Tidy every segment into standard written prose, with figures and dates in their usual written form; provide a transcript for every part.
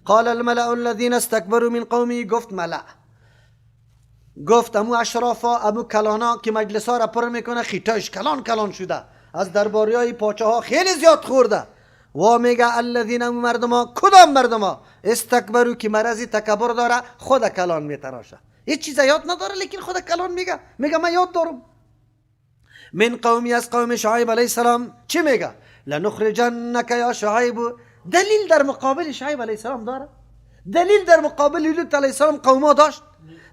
قال الملأ الذين استكبروا من قومه، گفت ملأ، گفت امو اشرافا، امو کلانا که مجلس ها را پر میکنه، خیتاش کلان کلان شده، از درباری های پاچه ها خیلی زیاد خورده. و میگه الذین، امو مردما، کدام مردما؟ استکبرو که مرضی تکبر داره، خود کلان میتراشه، هیچ چیز یاد نداره لیکن خود کلان میگه، میگه من یاد دارم. من قومی، از قوم شعیب علیه السلام. چی میگه؟ لنخرجنک یا شعیب. دلیل در مقابل شعیب علیه السلام داره، دلیل در مقابل لوط علیه السلام قوما داشت،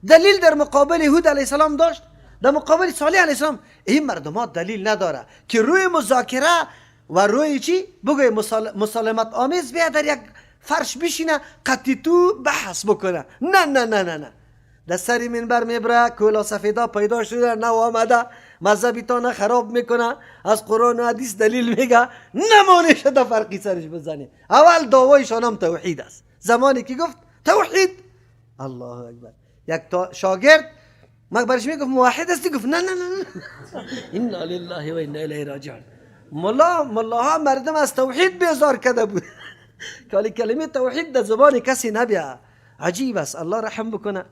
دلیل در مقابل هود علیه السلام داشت، در مقابل صالح علیه السلام. این مردمات دلیل نداره که روی مذاکره و روی چی بگوی مسالمت آمیز بیا در یک فرش بشینه قطی تو بحث بکنه. نه نه نه نه نه، در سر منبر میبره، کولا سفیدا پیدا شده، نو آمده، مذهبی خراب میکنه، از قرآن و حدیث دلیل میگه، نمانه شده فرقی سرش بزنه. اول دعوایشان هم توحید است. زمانی که گفت توحید، الله اکبر. یک تا شاگرد ما برش میگفت موحد هستی؟ گفت نه نه نه نه. انا لله و انا الیه راجعون. ملاها مردم از توحید بیزار کرده بود که کلمه توحید در زبان کسی نبیا. عجیب است، الله رحم بکنه.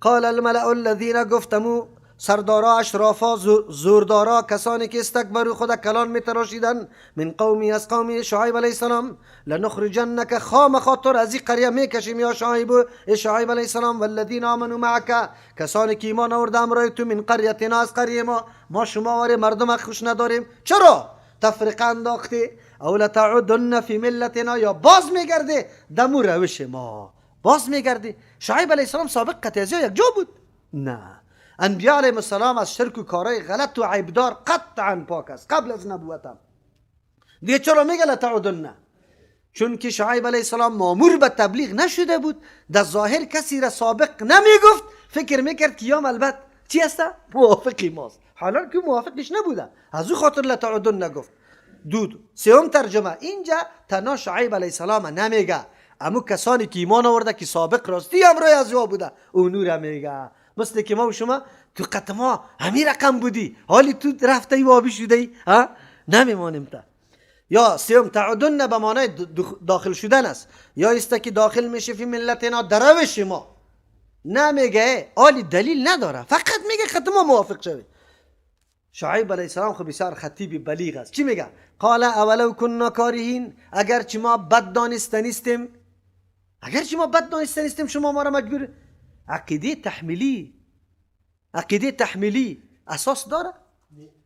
قال الملأ الذين، گفتمو سردارا، اشرافا، زوردارا، کسانی که استکبروا، خود کلان میتراشیدن، من قومی، از قوم شعیب علیه السلام، لنخرجنک، خامخا تو از این قریه میکشیم یا شعیب، شعیب علیه السلام، والذین آمنوا معک، کسانی که ایمان آورده همراه تو، من قریتنا، از قریه ما. ما شما واره مردم خوش نداریم. چرا تفرقه انداختی؟ او لتعودن فی ملتنا، یا باز میگرده دمو روش ما، باز میگردی. شعیب علیه السلام سابق قطعی یک جا بود؟ نه، انبیاء علیهم السلام از شرک و کارهای غلط و عیبدار قطعا پاک است قبل از نبوتم. دیگه چرا میگه لتعودن؟ چون که شعیب علیه السلام مامور به تبلیغ نشده بود، در ظاهر کسی را سابق نمیگفت، فکر میکرد که یام البته چی هست؟ موافقی ماست، حالا که موافقش نبوده، از او خاطر لتعودن نگفت. دود سوم ترجمه، اینجا تنها شعیب علیه السلام نمیگه، امو کسانی که ایمان آورده که سابق راستی امرای از بوده، اونو را میگه. مثل که ما و شما تو قط ما همی رقم بودی، حالی تو رفته ای وابی شده ای، ها نمیمانیم تا. یا سوم تعودن به معنای داخل شدن است، یا است که داخل میشه فی ملتنا، در روش ما. نمیگه آلی دلیل نداره، فقط میگه خط ما موافق شوی. شعیب علیه السلام خب بسیار خطیب بلیغ است. چی میگه؟ قال اولو کنا کارهین، اگر چی ما بد دانسته اگر چی ما بد دانسته نیستیم شما ما را مجبور. عقیده تحمیلی، عقیده تحمیلی اساس داره.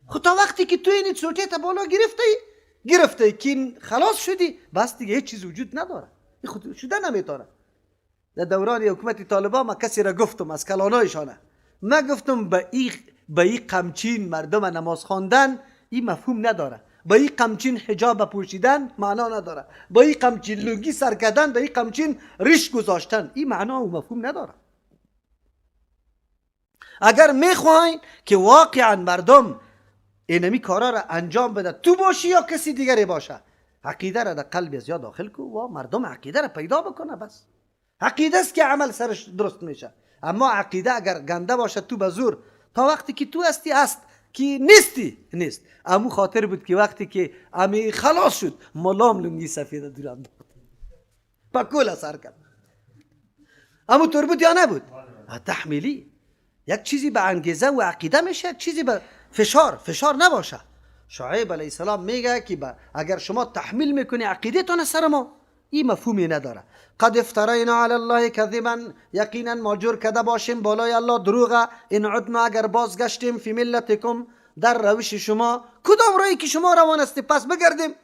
خب تا وقتی که تو این سوتیت بالا گرفته گرفته که خلاص شدی، بس دیگه هیچ چیز وجود نداره، خود شده نمیتونه. در دوران حکومت طالبان ما کسی را گفتم از کلانایشانه، ما گفتم به ای قمچین مردم نماز خواندن این مفهوم نداره، با این قمچین حجاب پوشیدن معنا نداره، با این قمچین لنگی سر کردن، با این قمچین ریش گذاشتن، این معنا و مفهوم نداره. اگر میخواین که واقعا مردم اینمی کارا را انجام بده، تو باشی یا کسی دیگری باشه، عقیده را در قلب از داخل کو و مردم عقیده را پیدا بکنه. بس عقیده است که عمل سرش درست میشه. اما عقیده اگر گنده باشه، تو به زور تا وقتی که تو هستی هست، که نیستی نیست. امو خاطر بود که وقتی که امی خلاص شد، ملام لنگی سفید دورم داد، پکول سر کرد. امو طور بود یا نبود؟ تحمیلی یک چیزی به انگیزه و عقیده میشه، یک چیزی به فشار. فشار نباشه. شعیب علیه السلام میگه که اگر شما تحمیل میکنی عقیده تان سر ما، این مفهومی نداره. قد افترینا علی الله کذبا، یقینا ما جور کده باشیم بالای الله دروغ، ان عدنا، اگر بازگشتیم، فی ملتکم، در روش شما، کدام راهی که شما روان هستی، پس بگردیم،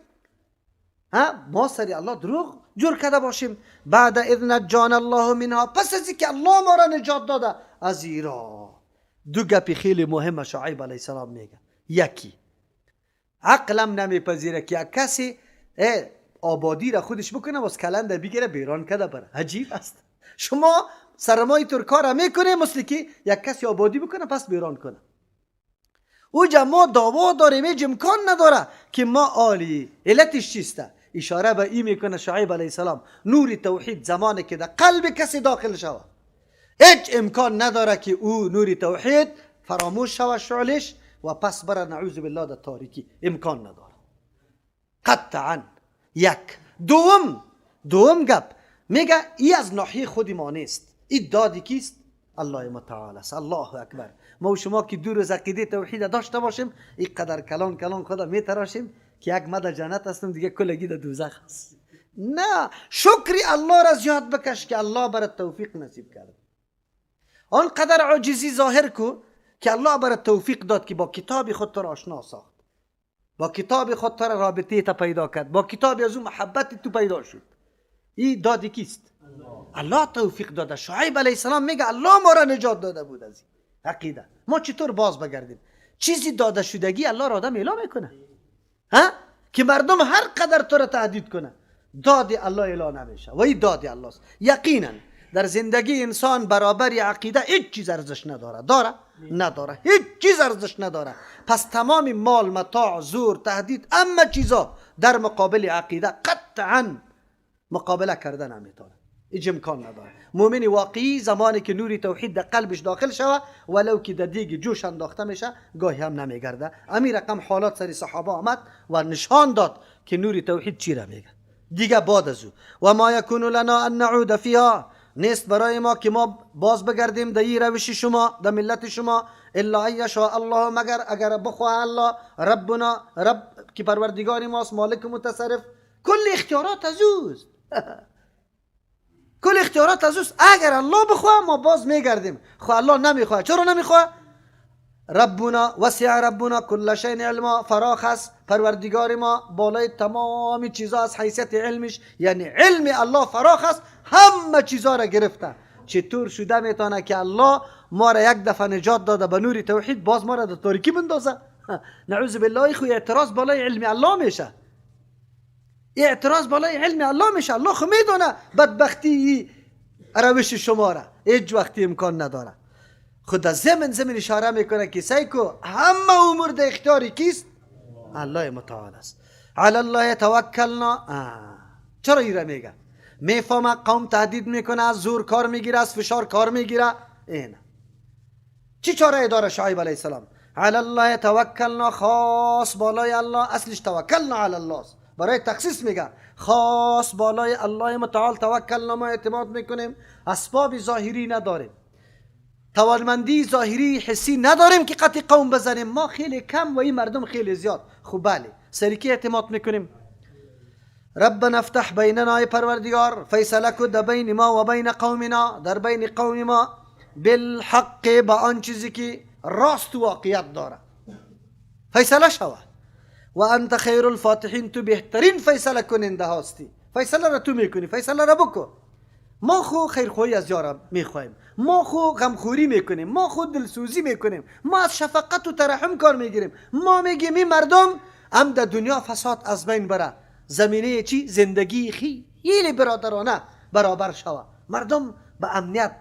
ها ما سری الله دروغ جور کده باشیم، بعد اذ نجانا الله منها، پس از که الله ما را نجات داده از ایرا. دو گپی خیلی مهم شعیب علیه السلام میگه. یکی، عقلم نمیپذیره که کسی آبادی را خودش بکنه، واس کلنده بگیره بیران کده بره. عجیب است، شما سرمای ترکا را میکنه مثل که یک کسی آبادی بکنه پس بیران کنه. اوجا ما دعوا داریم، هیچ امکان نداره که ما عالی. علتش چیسته؟ اشاره به این میکنه شعیب علیه السلام، نور توحید زمانی که در قلب کسی داخل شود، هیچ امکان نداره که او نور توحید فراموش شود شعلش و پس بره نعوذ بالله در تاریکی، امکان نداره قطعا. یک دوم دوم گپ میگه ای از ناحیه خود ما نیست، ای دادی کیست؟ الله متعال است. الله اکبر. ما و شما که دور از عقیده توحید داشته باشیم این قدر کلان کلان خدا میتراشیم که یک مد جنت هستم دیگه کلگی در دوزخ هست. نه، شکری الله را زیاد بکش که الله برات توفیق نصیب کرد. آن قدر عاجزی ظاهر کو که الله برات توفیق داد که با کتاب خود تو را آشنا ساخت، با کتاب خود تو را رابطه تا پیدا کرد، با کتاب از او محبت تو پیدا شد. این دادی کیست؟ الله توفیق داده. شعیب علیه السلام میگه الله ما را نجات داده بود از این عقیده. ما چطور باز بگردیم؟ چیزی داده شدگی الله را آدم اعلام میکنه، ها؟ که مردم هر قدر تو را تهدید کنه داد الله اعلام نمیشه و این داد الله است. یقینا در زندگی انسان برابر عقیده هیچ چیز ارزش نداره. داره؟ نداره. هیچ چیز ارزش نداره. پس تمام مال، متاع، زور، تهدید، اما چیزا در مقابل عقیده قطعا مقابله کردن نمیتونه، هیچ امکان نداره. مؤمن واقعی زمانی که نور توحید در قلبش داخل شوه ولو که در دیگ جوش انداخته میشه گاهی هم نمیگرده. امی رقم حالات سر صحابه آمد و نشان داد که نور توحید چی را میگه. دیگه بعد از او و ما یکون لنا ان نعود فیها، نیست برای ما که ما باز بگردیم در این روش شما، در ملت شما، الا ان یشاء الله، مگر اگر بخواه الله ربنا، رب که پروردگار ماست، مالک متصرف، کل اختیارات از اوست. کل اختیارات از اوست. اگر الله بخواه ما باز میگردیم. خو الله نمیخواه. چرا نمیخواه؟ ربنا وسع ربنا کل شیء علما، فراخ است پروردگار ما بالای تمام چیزا از حیثیت علمش، یعنی علم الله فراخ است، همه چیزا را گرفته. چطور شده میتونه که الله ما را یک دفعه نجات داده به نور توحید باز ما را در تاریکی بندازه؟ نعوذ بالله. خو اعتراض بالای علم الله میشه، اعتراض بالای علم الله میشه. الله خو میدونه بدبختی روش شما را، هیچ وقتی امکان نداره. خود از زمین اشاره میکنه که سیکو همه امور در اختیار کیست؟ الله متعال است. علی الله توکلنا. چرا ایره میگه؟ میفهمه قوم تهدید میکنه، از زور کار میگیره، از فشار کار میگیره. اینه چی چاره داره شعیب علیه السلام؟ علی الله توکلنا، خاص بالای الله. اصلش توکلنا علی الله است، برای تخصیص میگه خاص بالای الله متعال توکلنا، ما اعتماد میکنیم، اسباب ظاهری نداریم، توانمندی ظاهری حسی نداریم که قطع قوم بزنیم، ما خیلی کم و این مردم خیلی زیاد. خب بله، سریکی اعتماد میکنیم. ربنا افتح بیننا، ای پروردگار فیصله کو در بین ما و بین قومنا، در بین قوم ما، بالحق، با آن چیزی که راست و واقعیت داره فیصله شوه. و انت خیر الفاتحین، تو بهترین فیصله کننده هستی. فیصله را تو میکنی، فیصله را بکن. ما خو خیرخواهی از یارا میخوایم، ما خو غمخوری میکنیم، ما خو دلسوزی میکنیم، ما از شفقت و ترحم کار میگیریم. ما میگیم این مردم هم در دنیا فساد از بین بره، زمینه چی؟ زندگی خیلی برادرانه برابر شوه، مردم به امنیت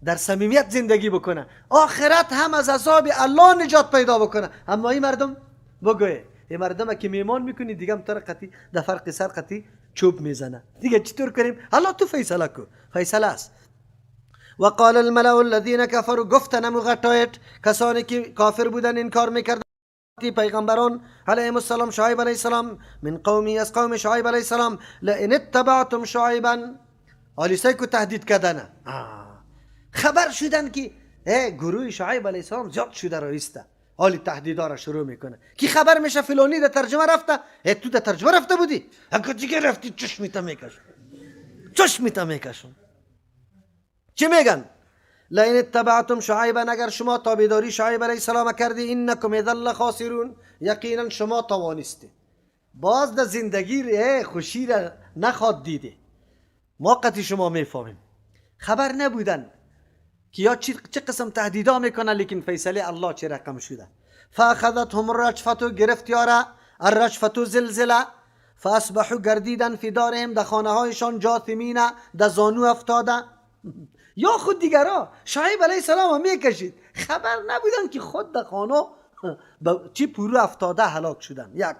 در صمیمیت زندگی بکنه، آخرت هم از عذاب الله نجات پیدا بکنه. اما این مردم بگوی این مردم که میمان میکنی دیگه هم تر قطی در فرق سر قطی چوب میزنه دیگه، چطور کنیم؟ الله تو فیصله کو، فیصله است. وقال الملأ الذين كفروا، گفتن مغټایت کسانی که کافر بودن انکار میکردن پیغمبران علیهم السلام، شعیب علیه السلام، من قومی، از قوم شعیب علیه السلام، لئن اتبعتم شعیبا، آلیسای کو تهدید کردن، خبر شدن که گروه شعیب علیه السلام زیاد شده رایسته، حالی تهدیدا را شروع میکنه. کی خبر میشه فلانی در ترجمه رفته؟ تو در ترجمه رفته بودی؟ اگه دیگه رفتی چشمیت میکشم، چشمیت میکشم. چی میگن؟ لئن اتبعتم شعیبا، اگر شما تابعداری شعیب علیه السلام کردی، انکم اذا لخاسرون، یقینا شما توانستی. باز در زندگی خوشی را نخواد دیده. ما قطعی شما میفهمیم خبر نبودن که یا چه قسم تهدیدا میکنه، لیکن فیصله الله چه رقم شده. فاخذتهم الرجفه، گرفت یارا الرجفه زلزله، فاصبحوا گردیدن فی دارهم، در خانه هایشان، جاثمین، در زانو افتاده. یا خود دیگرا شعیب علیه السلام هم میکشید، خبر نبودن که خود در خانه چی پورو افتاده هلاک شدن. یک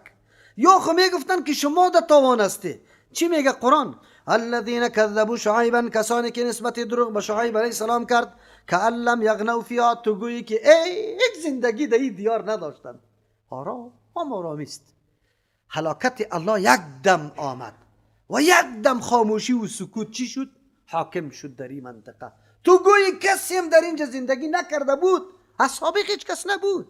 یا خود میگفتن که شما در تاوان هستی. چی میگه قرآن؟ الذين كذبوا شعیبا، کسانی که نسبت دروغ به شعیب علیه السلام کرد، کأن لم یغنوا فیها، تو گویی که ای یک زندگی در این دیار نداشتن. آرام آرامیست. هلاکت الله یک دم آمد. و یک دم خاموشی و سکوت چی شد؟ حاکم شد در این منطقه. تو گویی کسی هم در اینجا زندگی نکرده بود، اصحاب هیچ کس نبود.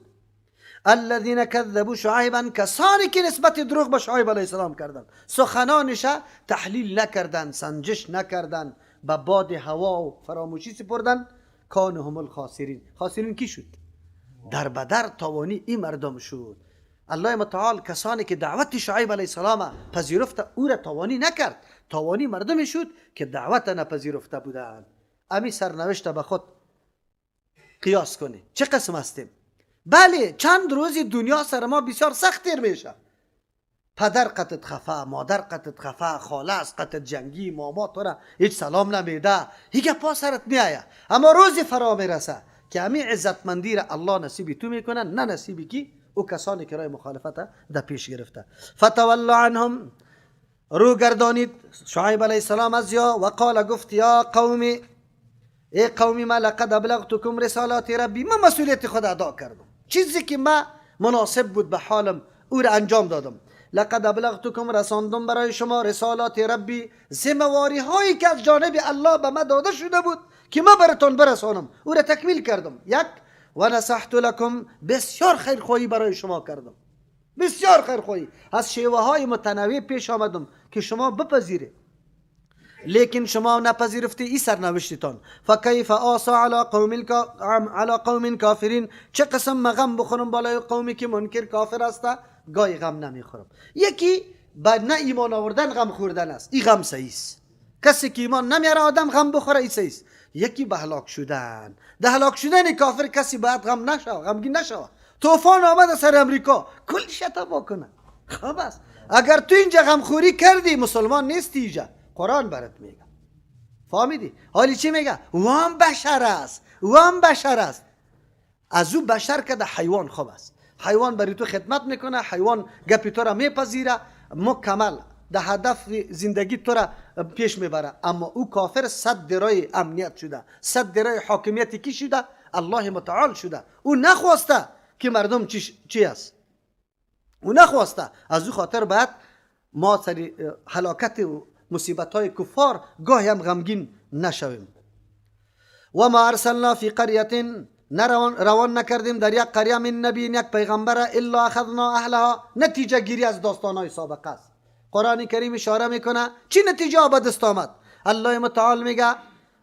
الذين كذبوا شعیبا، کسانی که نسبت دروغ به شعیب علیه السلام کردند، سخنانش تحلیل نکردند، سنجش نکردند، به باد هوا و فراموشی سپردن. کانوا هم الخاسرین. خاسرین کی شد؟ در بدر تاوانی این مردم شد. الله متعال کسانی که دعوت شعیب علیه السلام پذیرفته او را تاوانی نکرد، تاوانی مردمی شد که دعوت نپذیرفته بودند. امی سرنوشت به خود قیاس کنی چه قسم هستیم؟ بله، چند روزی دنیا سر ما بسیار سخت تیر میشه. پدر قطت خفه، مادر قطت خفه، خاله از قطت جنگی، ماما تو را هیچ سلام نمیده، هیچ پا سرت میآید. اما روزی فرا میرسه که امی عزتمندی را الله نصیبی تو میکنه، نه نصیبی کی او کسانی که رای مخالفت در پیش گرفته. فتول عنهم، رو گردانید شعیب علیه السلام از یا، و قال، گفت یا قومی، ای قومی ما، لقد ابلغتکم رسالات ربی، من مسئولیت خود ادا کردم، چیزی که ما مناسب بود به حالم او را انجام دادم. لقد ابلغتکم، رساندم برای شما رسالات ربی، ذمه هایی که از جانب الله به ما داده شده بود که ما براتون برسانم، او را تکمیل کردم. یک و نصحت لکم، بسیار خیرخواهی برای شما کردم، بسیار خیرخواهی از شیوه های متنوع پیش آمدم که شما بپذیرید، لیکن شما نپذیرفتی، ای سرنوشتتان. فکیف آسا علی قوم کافرین، چه قسم مغم بخورم بالای قومی که منکر کافر است؟ گاهی غم نمیخورم. یکی با نه ایمان آوردن غم خوردن است، این غم صحیح است. کسی که ایمان نمیاره آدم غم بخوره، این صحیح است. یکی به هلاک شدن، ده هلاک شدن کافر کسی باید غم نشوه، غمگین نشوه. طوفان آمد سر امریکا، کلش تباه کنه. خب است، اگر تو اینجا غمخوری کردی مسلمان نیستی. اینجا قرآن برات میگه، فهمیدی؟ حالی چی میگه؟ او هم بشر است، او هم بشر است. از او بشر که ده حیوان خوب است. حیوان برای تو خدمت میکنه، حیوان گپی تو را میپذیره، مکمل ده هدف زندگی تو را پیش میبره. اما او کافر سد رای امنیت شده، سد رای حاکمیت کی شده؟ الله متعال شده. او نخواسته که مردم چی است، او نخواسته. از او خاطر باید ما سر هلاکت و مصیبت های کفار گاهی هم غمگین نشویم. و ما ارسلنا فی قریه، روان نکردیم در یک قریه من نبی، یک پیغمبر، الا اخذنا اهلها. نتیجه گیری از داستان های سابقه است. قرآن کریم اشاره میکنه چی نتیجه به دست آمد. الله متعال میگه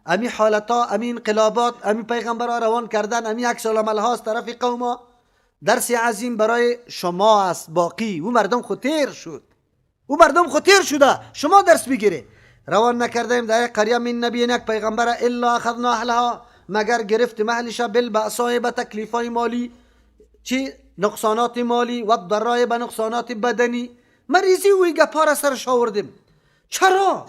امی حالتا، امی انقلابات، امی پیغمبرها روان کردن، امی عکس العمل ها از طرف قوما درس عظیم برای شما است. باقی او مردم خود تیر شد، او مردم خود تیر شده، شما درس بگیره. روان نکردیم در یک قریه من نبی، یک پیغمبر، الا اخذنا اهلها، مگر گرفت اهلش بالبأساء، به تکلیفای مالی، چی نقصانات مالی، و الضراء، به نقصانات بدنی، مریضی و گپا را سرش آوردیم. چرا؟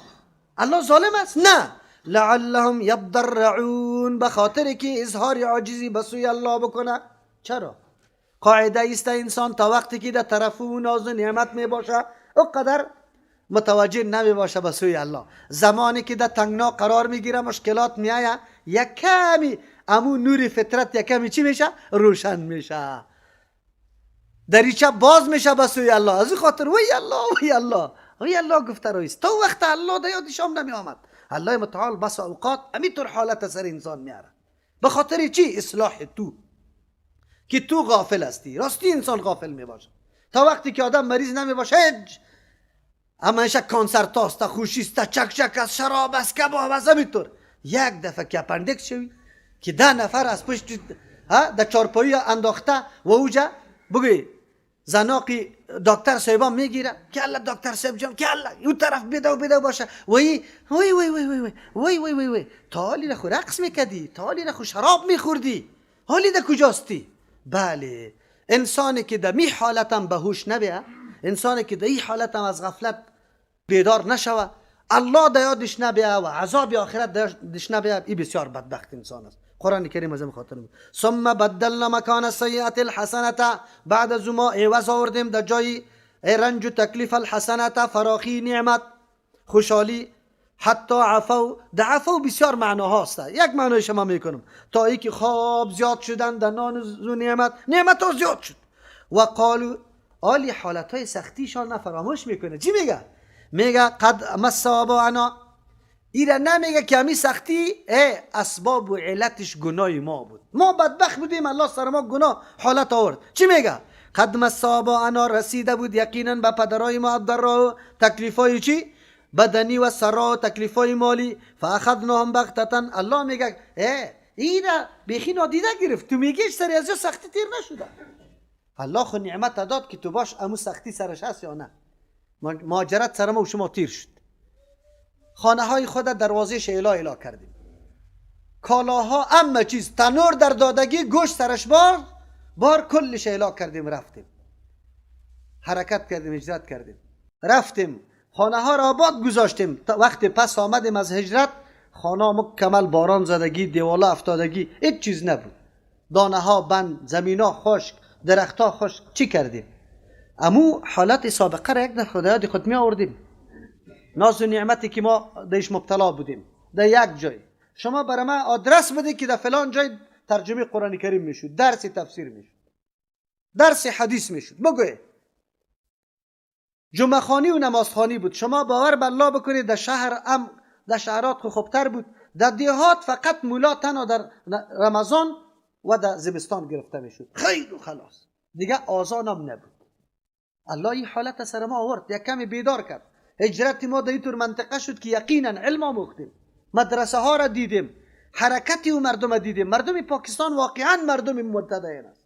الله ظالم است؟ نه. لعلهم یضرعون، به خاطر که اظهار عاجزی به سوی الله بکنه. چرا؟ قاعده است انسان تا وقتی که در طرف او ناز و نعمت می باشه او قدر متوجه نمی باشه به سوی الله. زمانی که در تنگنا قرار میگیره، مشکلات میآید، یک کمی امو نور فطرت یک کمی چی میشه؟ روشن میشه، دریچه باز میشه به سوی الله. از این خاطر وی الله وی الله وی الله گفته رویست. تا وقت الله در یادش هم نمی آمد. الله متعال بس اوقات امیطور حالت سر انسان میاره. به خاطر چی؟ اصلاح تو، که تو غافل هستی. راستی انسان غافل می باشه تا وقتی که آدم مریض نمی باشه. هیچ همیشه کنسرت هاست، خوشی است، چک چک است، شراب است، کباب است، همینطور. یک دفعه که اپندکس شوی که 10 نفر از پشت در چارپایی انداخته و اوجا بگوی زناقی دکتر صاحبان میگیره که الله دکتر صاحب جان که الله اون طرف بده و بده باشه، وی وی وی وی وی وی وی وی وی تا حالی خو رقص میکردی، تا حالی خو شراب میخوردی، حالی ده کجاستی؟ بله، انسانی که در می حالتم به هوش نبیه، انسانی که در این حالتم از غفلت بیدار نشوه، الله در یادش نبیه و عذاب آخرت در یادش نبیه، این بسیار بدبخت انسان است. قرآن کریم از خاطر ثم بدلنا مکان السیئة الحسنة، بعد از ما عوض آوردیم در جای رنج و تکلیف الحسنة، فراخی نعمت، خوشحالی، حتی عفو. در عفو بسیار معنا هاست، یک معنای شما میکنم تا ای که خواب زیاد شدن در نان و نعمت، نعمت ها زیاد شد. و قالو، آلی حالت های سختیشان نه فراموش میکنه. چی میگه؟ میگه قد مس آباءنا، ایره نمیگه که همی سختی اسباب و علتش گناه ما بود، ما بدبخت بودیم، الله سر ما گناه حالت آورد. چی میگه؟ قد مس آباءنا، رسیده بود یقینا به پدرای ما الضراء، تکلیفای چی؟ بدنی و سرا و تکلیفای مالی. فاخذناهم بغتة، الله میگه ایره بیخی نادیده گرفت، تو میگیش سری از سختی تیر نشده. الله خو نعمت داد که تو باش امو سختی سرش هست یا نه. مهاجرت سر ما و شما تیر شد، خانه های خود دروازه اعلا اعلا کردیم، کالاها اما چیز تنور در دادگی گوشت سرش بار کلش اعلا کردیم، رفتیم حرکت کردیم، هجرت کردیم، رفتیم خانه ها را آباد گذاشتیم. وقتی پس آمدیم از هجرت، خانه مکمل باران زدگی، دیوالا افتادگی، هیچ چیز نبود، دانه ها بند، زمین ها خشک، درخت ها خشک. چی کردیم؟ امو حالت سابقه را یک دفعه خدایات خود می آوردیم، ناز و نعمتی که ما دیش مبتلا بودیم در یک جای. شما برای ما آدرس بده که در فلان جای ترجمه قرآن کریم میشد، درس تفسیر میشد، درس حدیث میشد، بگوی جمعه خوانی و نماز خوانی بود. شما باور به الله بکنید در شهر ام در شهرات خوبتر بود، در دیهات فقط مولا تنها در رمضان و در زمستان گرفته میشد، خیر و خلاص، دیگه آذان هم نبود. الله این حالت سر ما آورد، یک کمی بیدار کرد. هجرت ما در اینطور منطقه شد که یقینا علم آموختیم، مدرسه ها را دیدیم، حرکتی و مردم دیدیم. مردم پاکستان واقعا مردم متدین است.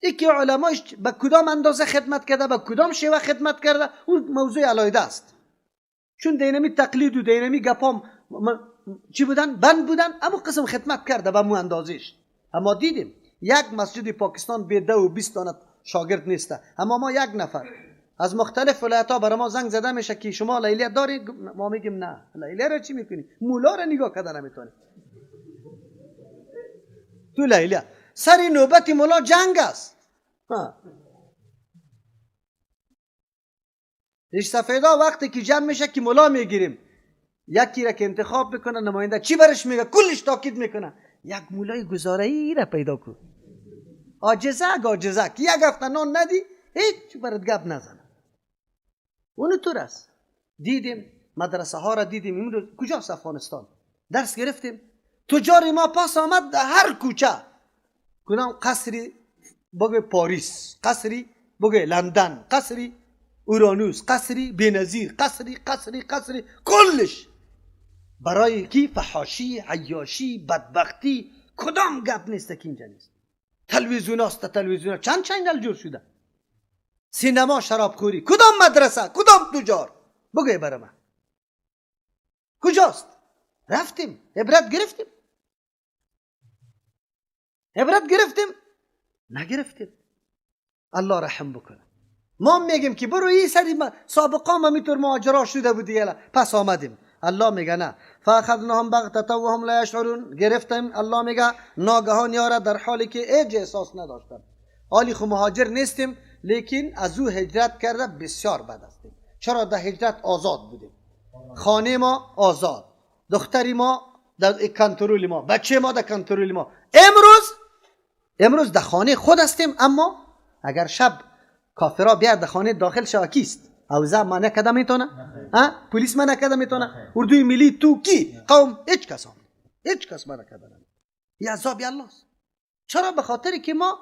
یکی علمایش به کدام اندازه خدمت کرده، به کدام شیوه خدمت کرده، اون موضوع علیحده است. چون دینمی تقلید و دینمی گپام چی بودن، بند بودن، اما قسم خدمت کرده به مو اندازش. اما دیدیم یک مسجد پاکستان به 10 و 20 دانه شاگرد نیسته، اما ما یک نفر از مختلف ولایت‌ها برای ما زنگ زده میشه که شما لیلیه دارید؟ ما میگیم نه. لیلیه را چی میکنی؟ مولا را نگاه کردن نمیتونی. تو لیلیه سر نوبت مولا جنگ است. ریش سفیدا وقتی که جمع میشه که مولا میگیریم، یکی را که انتخاب میکنه نماینده، چی برش میگه؟ کلش تاکید میکنه یک مولای گزاره‌ای را پیدا کن، عاجزک عاجزک، یک هفته نان ندی هیچ برات گپ نزنه. اونو طور است. دیدیم مدرسه ها را دیدیم. امروز کجاست افغانستان؟ درس گرفتیم. تجار ما پاس آمد در هر کوچه، کدام قصری بگه پاریس، قصری بگه لندن، قصری اورانوس، قصری بینظیر، قصری قصری قصری، کلش برای کی؟ فحاشی، عیاشی، بدبختی، کدام گپ نیست که اینجا نیست. تلویزیون است، تلویزیون چند channel جور شده، سینما، شرابخوری، کدام مدرسه، کدام تجار، بگوی برای من کجاست؟ رفتیم عبرت گرفتیم، عبرت گرفتیم، نگرفتیم. الله رحم بکنه. ما میگیم که برو این سری سابقا ما میتور مهاجرا شده بود دیگه، پس آمدیم. الله میگه نه، فاخذناهم بغتة وهم لا یشعرون، گرفتیم. الله میگه ناگهان یارا در حالی که هیچ احساس نداشتن. حالی خو مهاجر نیستیم، لیکن از او هجرت کرده بسیار بد هستیم. چرا؟ در هجرت آزاد بودیم، خانه ما آزاد، دختری ما در کنترل ما، بچه ما در کنترل ما. امروز در خانه خود هستیم، اما اگر شب کافرا بیاد در خانه داخل شوه کیست؟ اوزا ما نکده میتونه؟ ها؟ پلیس ما نکده میتونه؟ اردوی ملی تو کی؟ قوم؟ هیچ کس هم. هیچ کس ما نکده نمیتونه. یه عذاب الله است. چرا؟ به خاطر که ما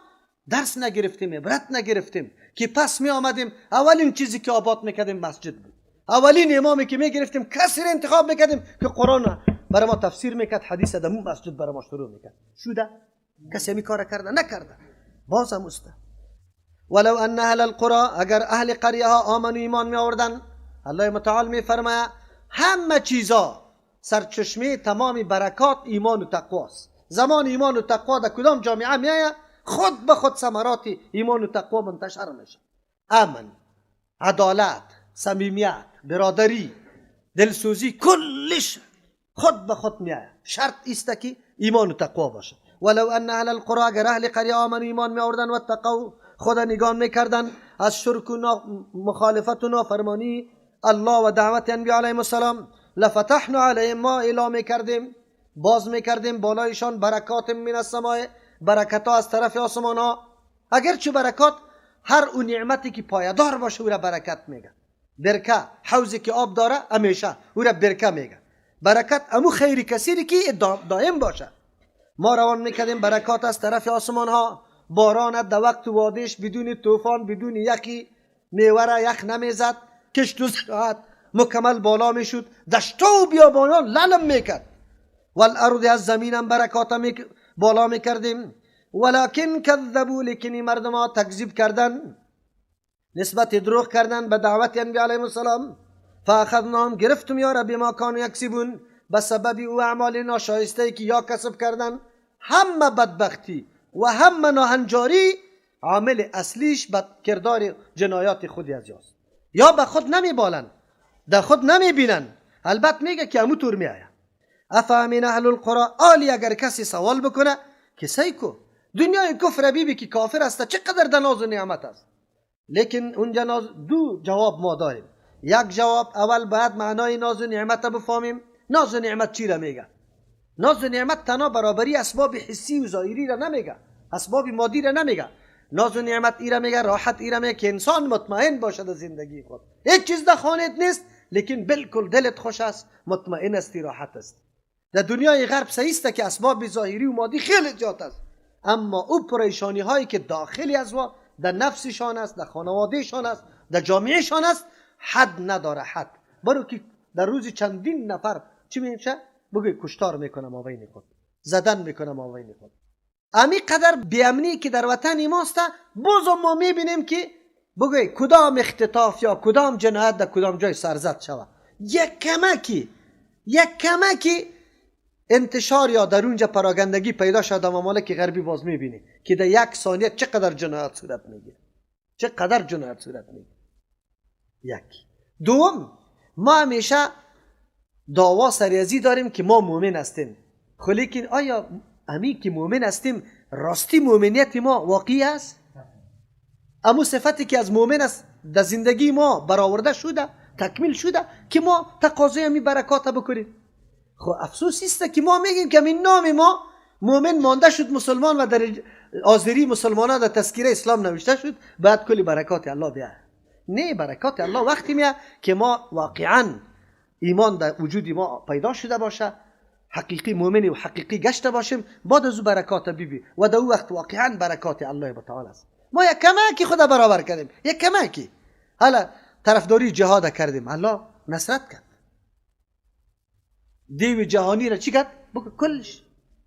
درس نگرفتیم، عبرت نگرفتیم که پس می آمدیم اولین چیزی که آباد میکردیم مسجد بود. اولین امامی که میگرفتیم کسی را انتخاب میکردیم که قرآن برای ما تفسیر میکرد، حدیث در مسجد برای ما شروع میکرد. شده کسی می کار کرده؟ نکرده. باز هم استه. ولو ان اهل القرى، اگر اهل قریه ها آمنو ایمان می آوردن، الله متعال می فرماید همه چیزا سرچشمه تمام برکات ایمان و تقواست. زمان ایمان و تقوا در کدام جامعه می آید، خود به خود ثمرات ایمان و تقوا منتشر میشه. امن، عدالت، صمیمیت، برادری، دلسوزی، کلش خود به خود میآید. شرط است که ایمان و تقوا باشه. ولو ان اهل القرى، اگر اهل قریه آمنوا ایمان می آوردن و تقوا خدا نگاه میکردن از شرک و مخالفت و نافرمانی الله و دعوت انبیا علیهم السلام، لفتحنا علیهم، ما اعلام میکردیم، باز میکردیم بالایشان برکات من السماء، برکت ها از طرف آسمان ها. اگرچه برکات هر اون نعمتی که پایدار باشه او را برکت میگن. برکه حوزی که آب داره همیشه او را برکه میگه. برکت امو خیر کثیری که دائم باشه. ما روان میکردیم برکات از طرف آسمان ها، باران در وقت وادش بدون طوفان، بدون یخی، میوه را یخ نمیزد، کشت و زراعت مکمل بالا میشد، دشت و بیابانان للم میکرد. والارض از زمینم برکات بالا میکردیم. ولکن کذبوا، لیکن مردم ها تکذیب کردن، نسبت دروغ کردن به دعوت انبیاء علیهم السلام. فاخذناهم، گرفتم یا رب ما کانوا یکسبون، به سبب او اعمال ناشایسته که یا کسب کردن. همه بدبختی و همه ناهنجاری عامل اصلیش به کردار جنایات خودی از یاست. یا به خود نمیبالن، در خود نمیبینن، البته میگه که امو طور میآید. افامن اهل القرى، آلی اگر کسی سوال بکنه که سیکو دنیای کفر بیبی که کافر است چقدر در ناز و نعمت است، لیکن اونجا ناز دو جواب ما داریم. یک جواب، اول باید معنای ناز و نعمت بفهمیم. ناز و نعمت چی را میگه؟ ناز و نعمت تنها برابری اسباب حسی و ظاهری را نمیگه، اسباب مادی را نمیگه. ناز و نعمت ای را میگه، راحت ای را میگه که انسان مطمئن باشد از زندگی خود، هیچ چیز در خانه‌ات نیست لیکن بالکل دلت خوش است، مطمئن استی، راحت است. در دنیای غرب صحیح است که اسباب ظاهری و مادی خیلی زیاد است، اما او پریشانی هایی که داخلی از وا در نفسشان است، در خانوادهشان است، در جامعهشان است، حد نداره. حد برو که در روز چندین نفر چی میشه بگوی کشتار میکنه مابین خود، زدن میکنه مابین خود. امی قدر بیامنی که در وطن ماست، بازم ما میبینیم که بگوی کدام اختطاف یا کدام جنایت در کدام جای سرزد شود، یک کمکی انتشار یا در اونجا پراگندگی پیدا شد. ممالک غربی باز میبینی که در یک ثانیه چقدر جنایت صورت میگیره، چقدر جنایت صورت میگیره. یک دوم، ما همیشه دعوا سریازی داریم که ما مؤمن هستیم، خب لیکن آیا امی که مؤمن هستیم راستی مؤمنیت ما واقعی است؟ امو صفتی که از مؤمن است در زندگی ما برآورده شده، تکمیل شده که ما تقاضای امی برکات بکنیم؟ خب افسوس است که ما میگیم که این نام ما مؤمن مانده شد، مسلمان و در آذری مسلمان ها در تذکیره اسلام نوشته شد، بعد کلی برکات الله بیاد. نه، برکات الله وقتی میاد که ما واقعا ایمان در وجود ما پیدا شده باشه، حقیقی مؤمن و حقیقی گشته باشیم، بعد از او برکات بیبی و در او وقت واقعا برکات الله تعالی است. ما یک کمکی خدا برابر کردیم، یک کمکی حالا طرفداری جهاد کردیم، الله نصرت کرد، دیو جهانی را چی کرد؟ بگو کلش.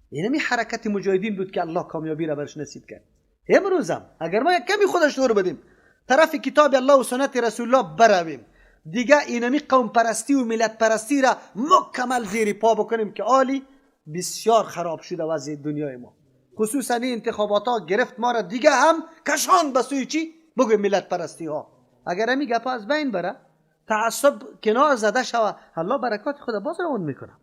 اینمی حرکت مجاهدین بود که الله کامیابی را برش نصیب کرد. امروزم اگر ما یک کمی خودش دور بدیم، طرف کتاب الله و سنت رسول الله برویم، دیگه اینمی قوم پرستی و ملت پرستی را مکمل زیر پا بکنیم که عالی بسیار خراب شده وضع دنیای ما، خصوصا این انتخابات ها گرفت ما را دیگه هم کشان به سوی چی؟ بگو ملت پرستی ها. اگر همی گپ از بین بره، تعصب کنار زده شوه، الله برکات خدا باز روان میکنه.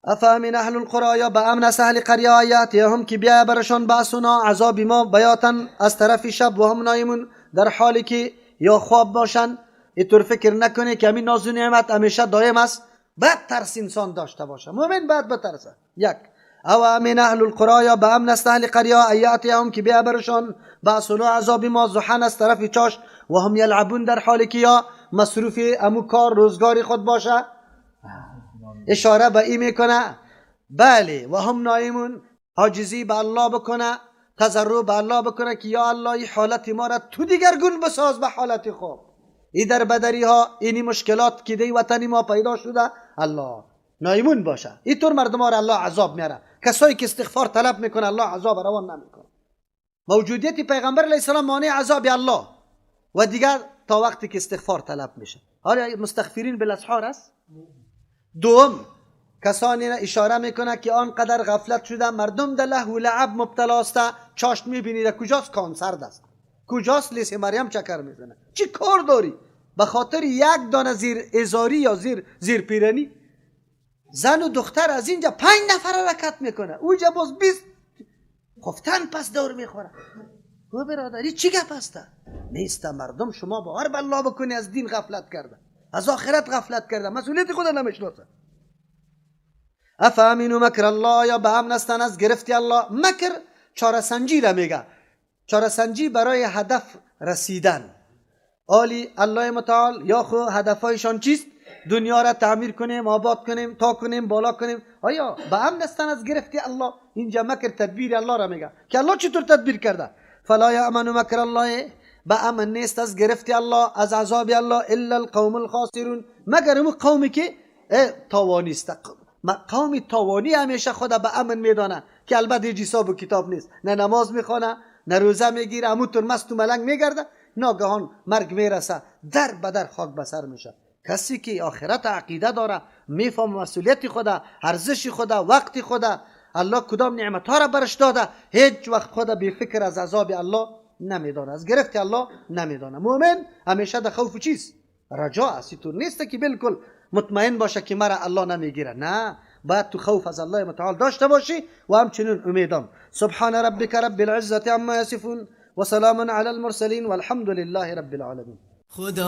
افامن اهل القرى، یا به امن است اهل قریه یاتیهم که بیا برشان باسنا، عذاب ما بیاتن از طرف شب، و هم نایمون، در حالی که یا خواب باشن. اینطور فکر نکنه که همین ناز و نعمت همیشه دایم است. بعد ترس انسان داشته باشه، مؤمن باید بترسه. یک، او امن اهل القرى، یا به امن است اهل قریه یاتیهم که بیا برشان باسنا عذاب ما ضحا از طرف چاش، و هم یلعبون، در حالی که یا مصروف امو کار روزگاری خود باشه. اشاره به این میکنه، بله، و هم نایمون، عاجزی به الله بکنه، تضرع به الله بکنه که یا الله این حالت ما را تو دیگرگون بساز به حالت خوب. ای در بدری ها اینی مشکلات که دی وطنی ما پیدا شده، الله نایمون باشه. اینطور مردم ها را الله عذاب میاره. کسایی که استغفار طلب میکنه الله عذاب روان نمیکنه. موجودیت پیغمبر علیه السلام مانع عذاب الله و دیگر تا وقتی که استغفار طلب میشه. حالا مستغفرین بالاسحار است. دوم، کسانی را اشاره میکنه که آنقدر غفلت شده، مردم در لهو و لعب مبتلا است. چاشت میبینی در کجاست؟ کانسرد است. کجاست؟ لیس مریم چکر میزنه. چی کار داری؟ به خاطر یک دانه زیر ازاری یا زیر پیرنی زن و دختر از اینجا 5 نفر حرکت میکنه، اونجا باز 20 خفتن پس دور میخوره. او برادری چی گپ است؟ نیست مردم شما باور به الله بکنی از دین غفلت کرده، از آخرت غفلت کرده، مسئولیت خود نمیشناسه. افامنوا مکر الله، یا به امن هستن از گرفتی الله. مکر چاره‌سنجی را میگه، چاره‌سنجی برای هدف رسیدن. آلی الله متعال یا خو هدفهایشان چیست؟ دنیا را تعمیر کنیم، آباد کنیم، تا کنیم، بالا کنیم. آیا به امن هستن از گرفتی الله؟ اینجا مکر تدبیر الله را میگه که الله چطور تدبیر کرده. فلا یأمن مکر الله، به امن نیست از گرفتی الله، از عذاب الله، الا القوم الخاسرون، مگر اون قومی که تاوانی است. قوم تاوانی همیشه خدا به امن میدانه که البته هیچ حساب و کتاب نیست، نه نماز میخوانه نه روزه میگیره، همونطور مست و ملنگ میگرده، ناگهان مرگ میرسه، در به در خاک به سر میشه. کسی که آخرت عقیده داره، میفهم مسئولیت خدا، ارزش خدا، وقت خدا، الله کدام نعمت ها را برش داده، هیچ وقت خدا بی فکر از عذاب الله نمیدانه، از گرفت الله نمیدانه. مؤمن همیشه در خوف چیز رجا است، اینطور نیست که بالکل مطمئن باشه که مرا الله نمیگیره، نه، باید تو خوف از الله متعال داشته باشی و همچنین امیدم. سبحان ربک رب العزة عما یصفون و سلام علی المرسلین والحمد لله رب العالمین. خدا